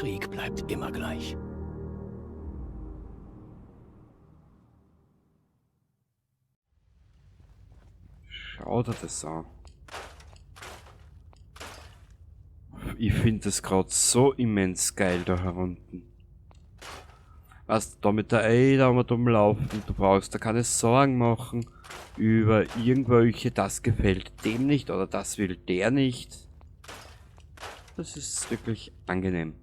Krieg bleibt immer gleich. Schau dir das an. Ich finde das gerade so immens geil da herunten. Weißt du, da mit der Ada um rumlaufen, du brauchst da keine Sorgen machen über irgendwelche, das gefällt dem nicht oder das will der nicht. Das ist wirklich angenehm.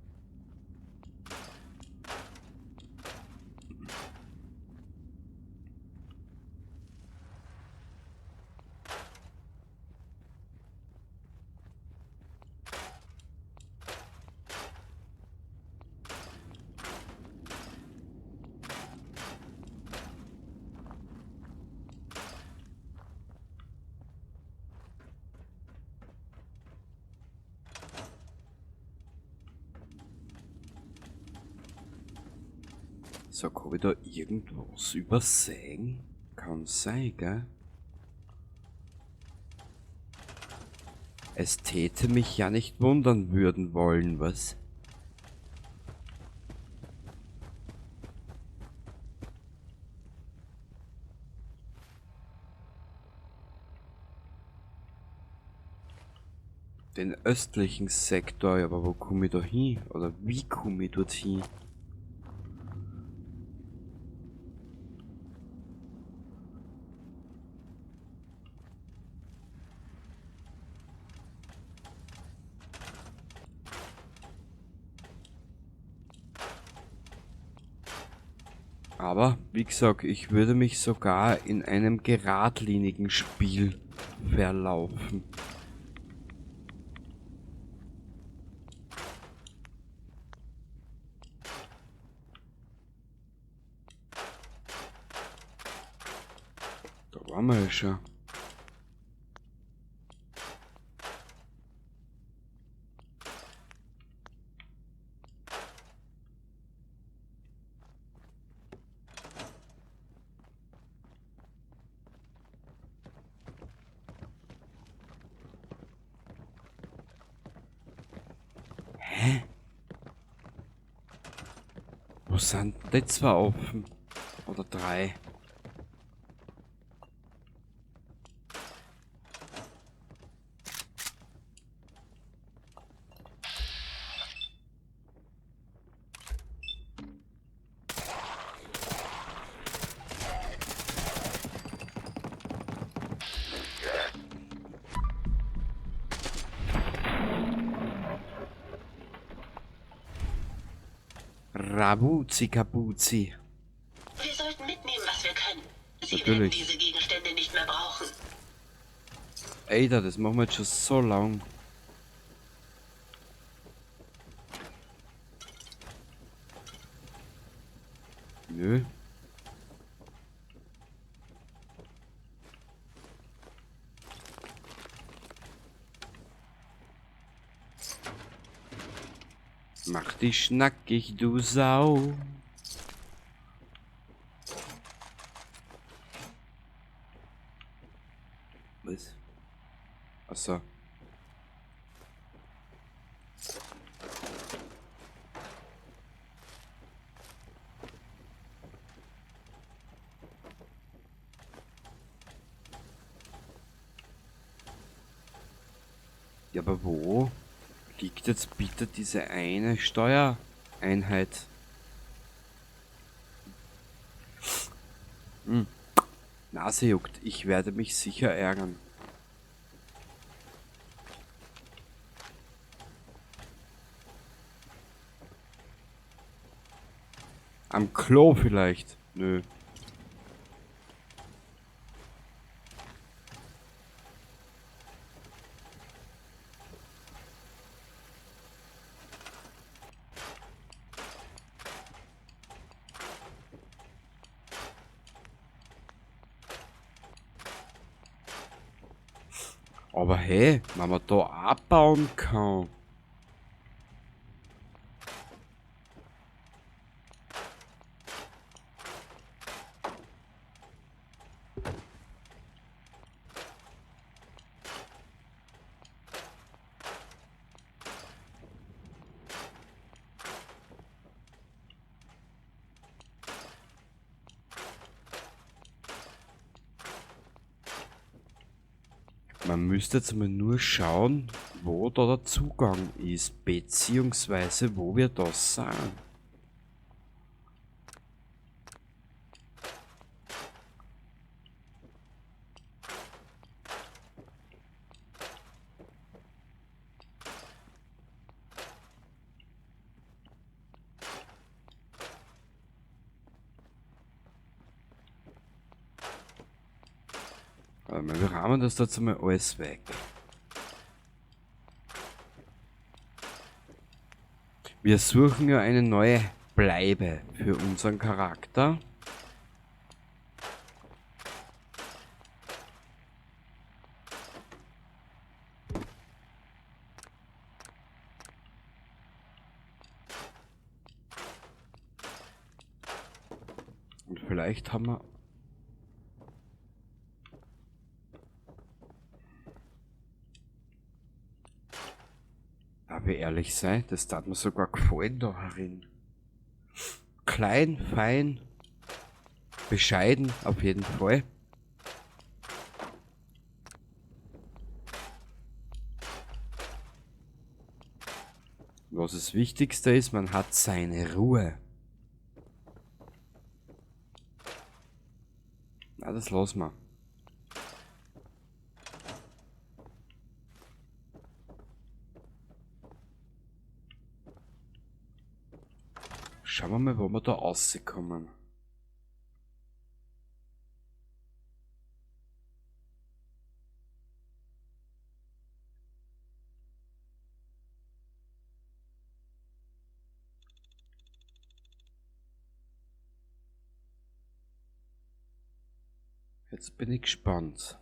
So, kann ich da irgendwas übersehen? Kann sein, gell? Es täte mich ja nicht wundern würden wollen, was? Den östlichen Sektor, ja, aber wo komme ich da hin? Oder wie komme ich dorthin? Aber, wie gesagt, ich würde mich sogar in einem geradlinigen Spiel verlaufen. Da waren wir ja schon. Hä? Wo sind die zwei offen? Oder drei? Rabuzi Kabuzi. Wir sollten mitnehmen, was wir können. Sie Natürlich. werden diese Gegenstände nicht mehr brauchen. Alter, das machen wir jetzt schon so lang. Nö. Mach dich schnackig, du Sau. Was? Achso. Ja, aber wo liegt jetzt bitte diese eine Steuereinheit? Nase juckt. Ich werde mich sicher ärgern. Am Klo vielleicht? Nö. Aber hey, wenn man da abbauen kann. Man müsste jetzt mal nur schauen, wo da der Zugang ist, beziehungsweise wo wir das sind. Warte mal, wir rahmen das da jetzt mal alles weg. Wir suchen ja eine neue Bleibe für unseren Charakter. Und vielleicht haben wir... Darf ich ehrlich sein, das tat mir sogar gefallen da herin. Klein, fein, bescheiden auf jeden Fall. Was das Wichtigste ist, man hat seine Ruhe. Na, das lassen wir. Schauen wir mal, wo wir da rauskommen. Jetzt bin ich gespannt.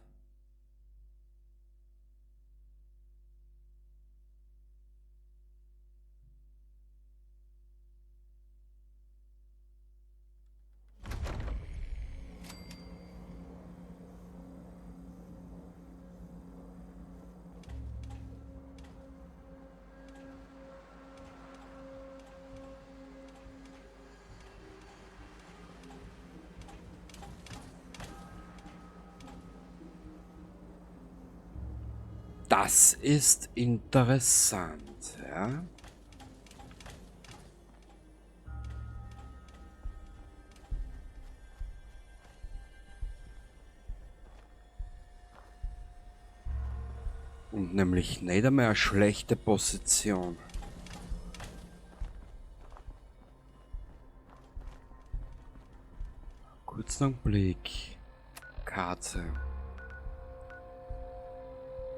Das ist interessant, ja. Und nämlich nicht einmal eine schlechte Position. Kurz noch einen Blick. Karte.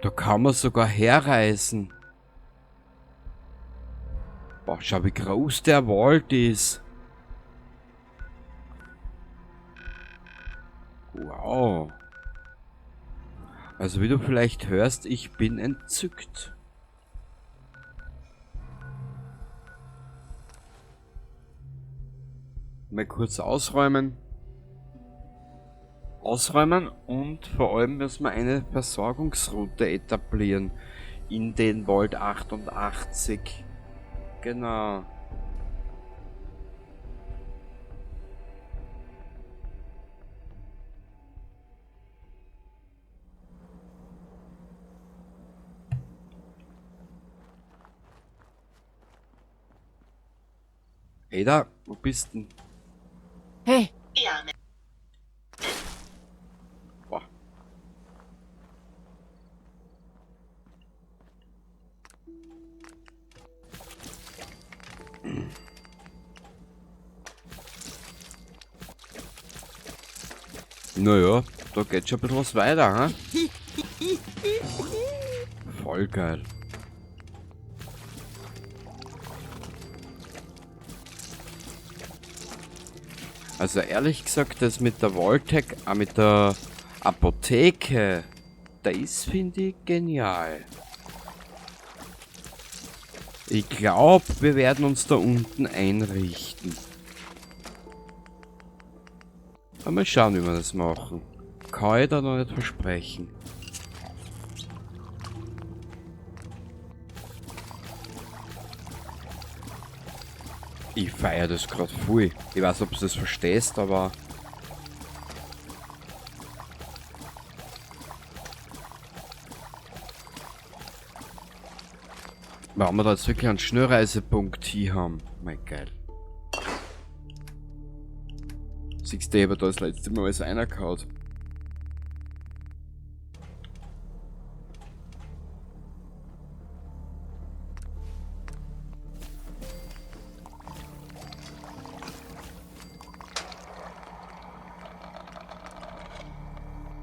Da kann man sogar herreisen. Boah, schau wie groß der Wald ist. Wow. Also wie du vielleicht hörst, ich bin entzückt. Mal kurz ausräumen. Ausräumen und vor allem müssen wir eine Versorgungsroute etablieren in den Vault 88. Genau. Ada, wo bist denn? Hey! Ja, Boah. Naja, da geht schon ein bisschen was weiter, hä? Voll geil. Also ehrlich gesagt, das mit der Vault-Tec, auch mit der Apotheke, das finde ich genial. Ich glaub, wir werden uns da unten einrichten. Aber mal schauen, wie wir das machen. Kann ich da noch nicht versprechen. Ich feier das grad voll. Ich weiß nicht, ob du das verstehst, aber... Warum wir da jetzt wirklich einen Schnellreisepunkt hier haben. Mein geil. Siehst du, ich hab da das letzte Mal alles reingehauen.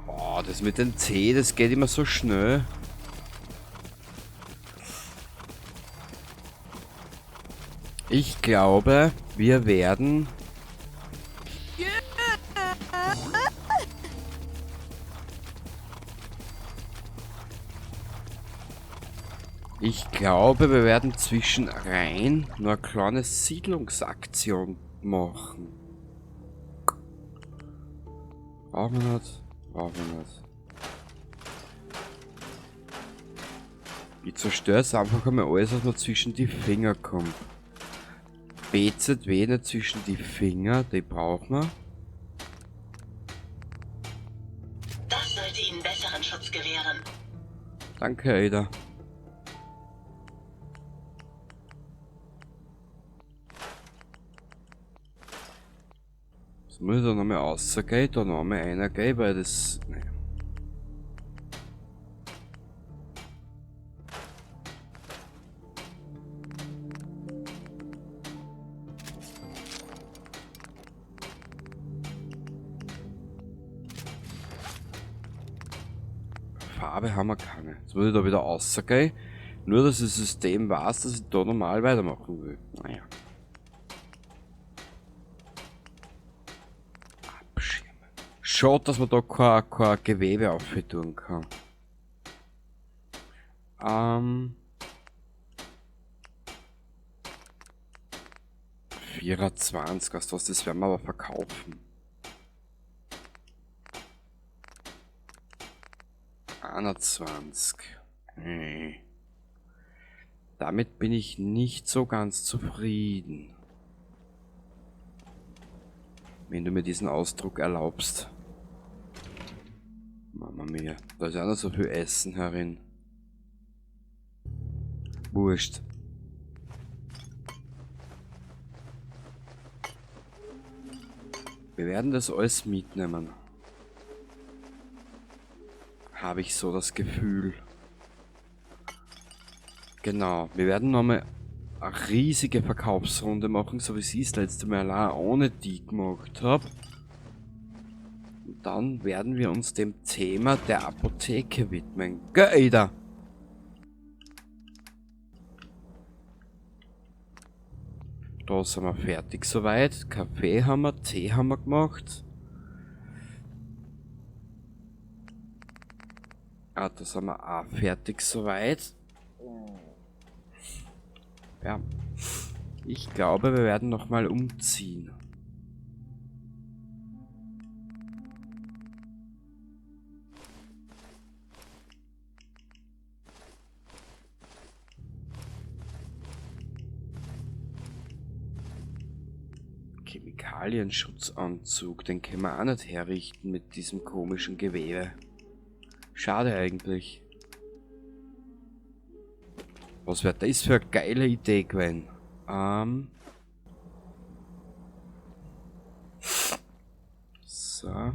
Oh, das mit dem Tee, das geht immer so schnell. Ich glaube, wir werden... Ich glaube, wir werden zwischen rein nur eine kleine Siedlungsaktion machen. Brauchen wir nicht. Brauchen wir nicht. Ich zerstöre jetzt einfach einmal alles, was mir zwischen die Finger kommt. BZW nicht zwischen die Finger, die brauchen wir. Das sollte Ihnen besseren Schutz gewähren. Danke, Ada. Jetzt muss ich da nochmal rausgehen, da nochmal einer gehen, weil das... Nee. Farbe haben wir keine. Jetzt muss ich da wieder rausgehen. Nur, dass das System weiß, dass ich da normal weitermachen will. Naja. Abschirmen. Schade, dass man da kein Gewebe auftun kann. 24, weißt du was, das werden wir aber verkaufen. 21. Nee. Damit bin ich nicht so ganz zufrieden. Wenn du mir diesen Ausdruck erlaubst. Mama mia, da ist ja auch noch so viel Essen herin. Wurscht. Wir werden das alles mitnehmen. Habe ich so das Gefühl. Genau, wir werden nochmal eine riesige Verkaufsrunde machen, so wie ich es das letzte Mal allein ohne die gemacht hab. Und dann werden wir uns dem Thema der Apotheke widmen. Gell, Ada? Da sind wir fertig soweit. Kaffee haben wir, Tee haben wir gemacht. Ah, da sind wir auch fertig soweit. Ja. Ich glaube, wir werden nochmal umziehen. Chemikalienschutzanzug, den können wir auch nicht herrichten mit diesem komischen Gewebe. Schade eigentlich. Was wär das für eine geile Idee gewesen? So.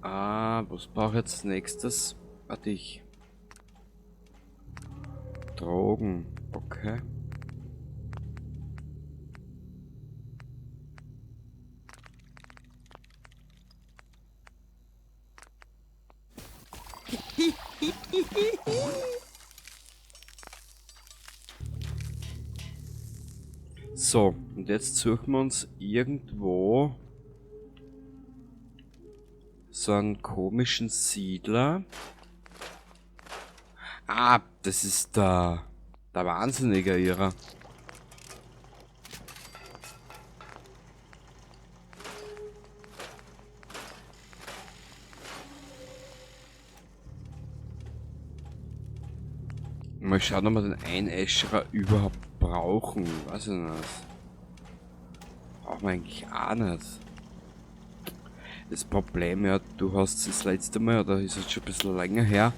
Ah, was brauche ich jetzt als nächstes? Warte ich. Drogen. Okay. So, und jetzt suchen wir uns irgendwo so einen komischen Siedler. Ah, das ist der Wahnsinnige ihrer. Mal schauen, ob wir den Einäscherer überhaupt brauchen. Weiß ich nicht. Brauchen wir eigentlich auch nicht. Das Problem, ja, du hast das letzte Mal, oder ist es schon ein bisschen länger her,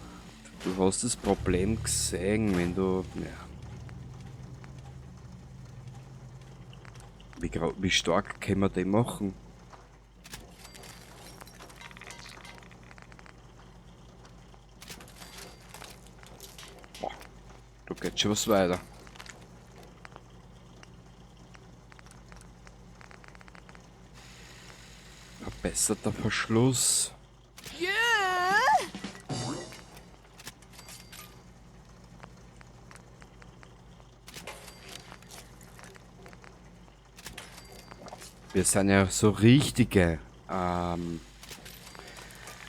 du hast das Problem gesehen, wenn du, ja. Wie stark können wir den machen? Boah, da geht schon was weiter. Verbesserter Verschluss. Yeah! Wir sind ja so richtige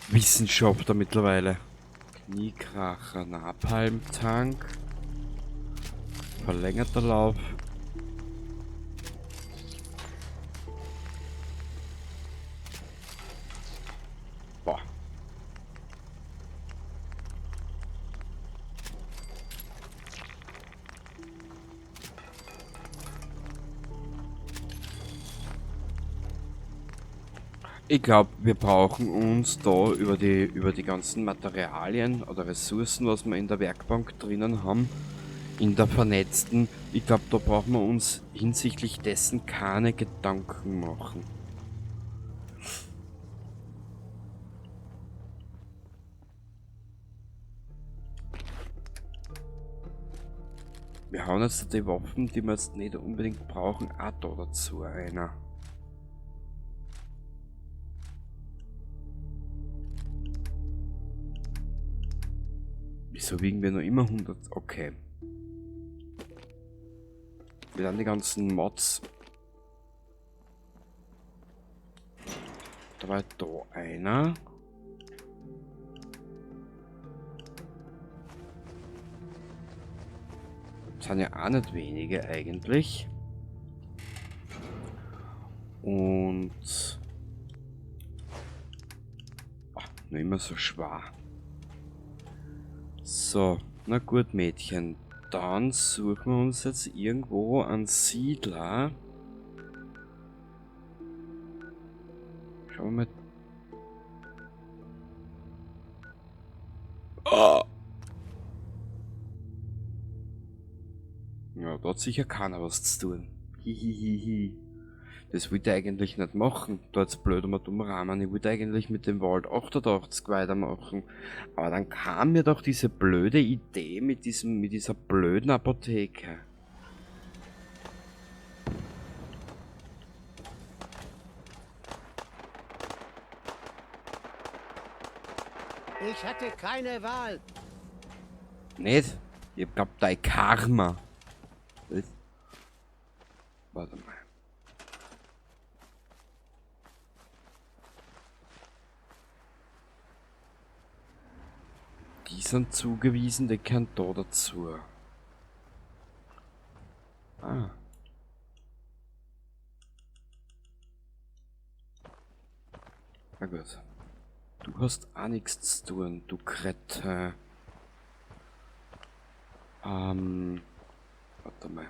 Wissenschaftler mittlerweile. Kniekracher, Napalm-Tank. Verlängerter Lauf. Boah. Ich glaub, wir brauchen uns da über die ganzen Materialien oder Ressourcen, was wir in der Werkbank drinnen haben, in der vernetzten, ich glaub, da brauchen wir uns hinsichtlich dessen keine Gedanken machen. Wir hauen jetzt die Waffen, die wir jetzt nicht unbedingt brauchen, auch da dazu einer. Wieso wiegen wir noch immer 100? Okay. Wir haben die ganzen Mods. Da war da einer. Das sind ja auch nicht wenige eigentlich. Und... Ach, noch immer so schwer. So, na gut, Mädchen. Dann suchen wir uns jetzt irgendwo einen Siedler. Schauen wir mal. Oh! Ja, da hat sicher keiner was zu tun. Hihihihi. Das wollte ich eigentlich nicht machen. Da hat's blöd um den Rahmen. Ich wollte eigentlich mit dem Vault 88 weitermachen. Aber dann kam mir doch diese blöde Idee mit dieser blöden Apotheke. Ich hatte keine Wahl. Nicht? Ich hab glaub, dein Karma. Was? Warte mal. Die sind zugewiesen, die gehören da dazu. Ah. Na gut. Du hast auch nichts zu tun, du Krette. Warte mal.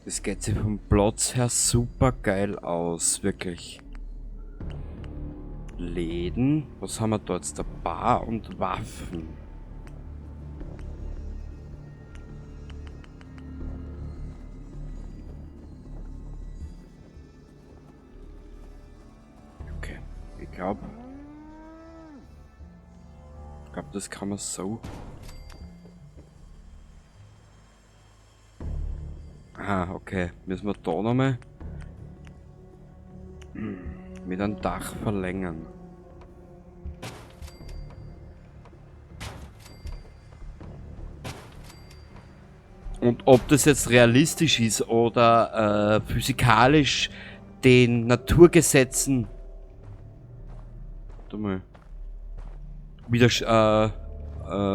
Das geht sich vom Platz her super geil aus, wirklich. Läden, was haben wir da jetzt? Der Bar und Waffen. Okay, ich glaub, das kann man so. Ah, okay. Müssen wir da nochmal mit einem Dach verlängern. Und ob das jetzt realistisch ist oder physikalisch den Naturgesetzen, warte mal, wieder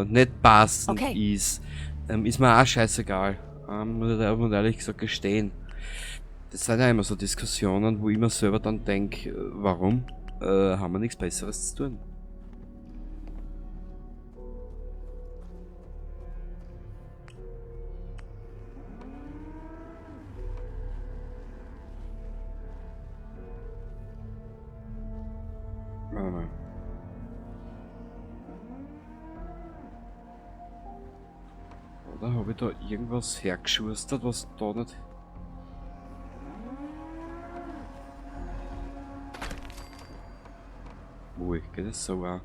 nicht passend Okay. ist, ist mir auch scheißegal. Muss ich da ehrlich gesagt gestehen. Das sind ja immer so Diskussionen, wo ich mir selber dann denk, warum haben wir nichts Besseres zu tun? Warte mal. Oder habe ich da irgendwas hergeschustert, was da nicht... Ui, geht das so auch?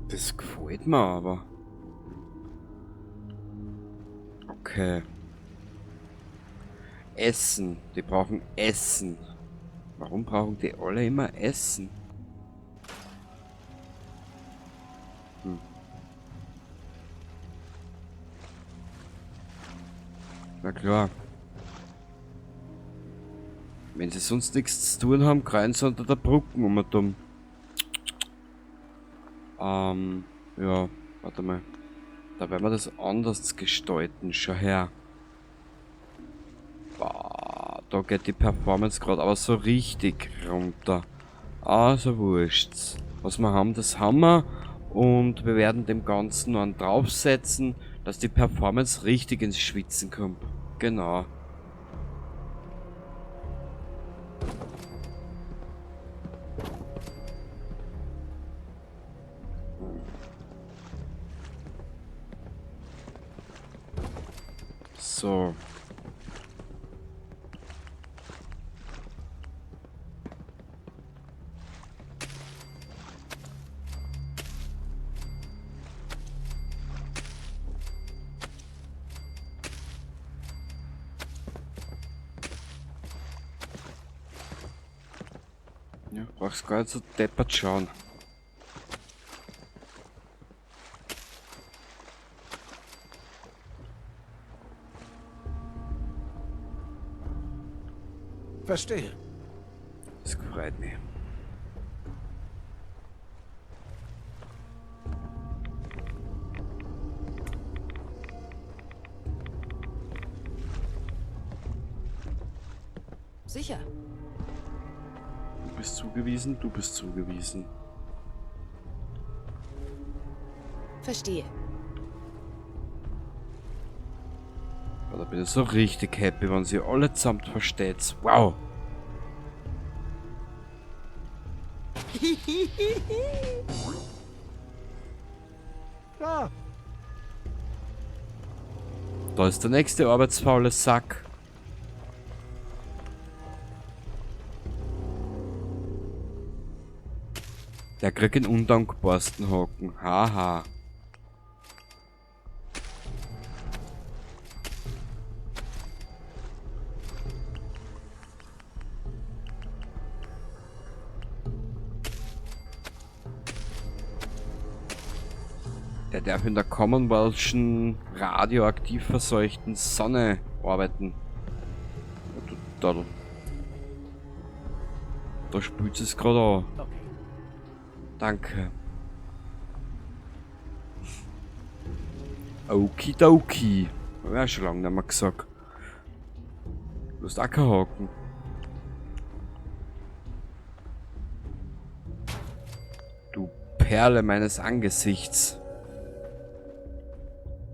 Das gefällt mir aber. Okay. Essen. Die brauchen Essen. Warum brauchen die alle immer Essen? Hm. Na klar. Wenn sie sonst nichts zu tun haben, kreien sie unter der Brücke um und dumm. Ja, warte mal. Da werden wir das anders gestalten. Schau her. Boah, da geht die Performance grad aber so richtig runter. Also wurscht. Was wir haben, das haben wir. Und wir werden dem Ganzen noch einen draufsetzen, dass die Performance richtig ins Schwitzen kommt. Genau. So. Ja, brauchst gar nicht so deppert schauen. Verstehe. Das freut mich. Sicher. Du bist zugewiesen, du bist zugewiesen. Verstehe. Ja, da bin ich so richtig happy, wenn sie alle zusammen versteht. Wow. Klar. Da ist der nächste arbeitsfaule Sack. Der kriegt den undankbarsten Haken. Haha. Der darf in der Commonwealthschen radioaktiv verseuchten Sonne arbeiten. Da spült es gerade an. Okay. Danke. Okidoki. Hab ich auch schon lange nicht mehr gesagt. Du hast auch keinen Haken. Du Perle meines Angesichts.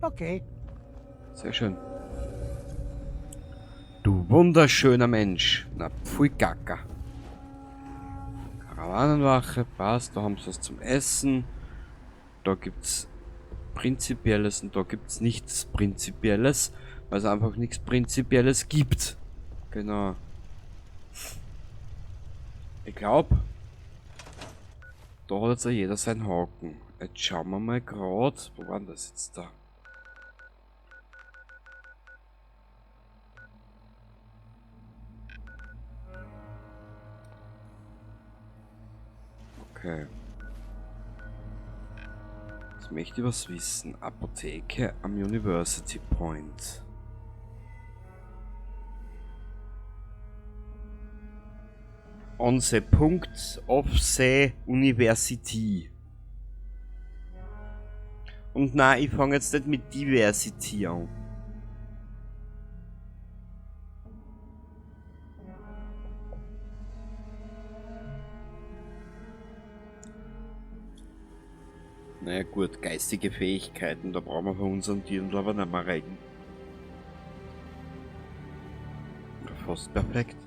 Okay. Sehr schön. Du wunderschöner Mensch. Na, pfui Kaka. Karawanenwache, passt. Da haben sie was zum Essen. Da gibt's Prinzipielles und da gibt's nichts Prinzipielles, weil es einfach nichts Prinzipielles gibt. Genau. Ich glaub, Da hat jetzt auch jeder seinen Haken. Jetzt schauen wir mal grad. Wo war denn das jetzt da? Okay. Jetzt möchte ich was wissen. Apotheke am University Point. On the Punkt of the University. Und nein, ich fange jetzt nicht mit Diversity an. Naja gut, geistige Fähigkeiten, da brauchen wir von unseren Tieren aber nicht mehr reden. Fast perfekt.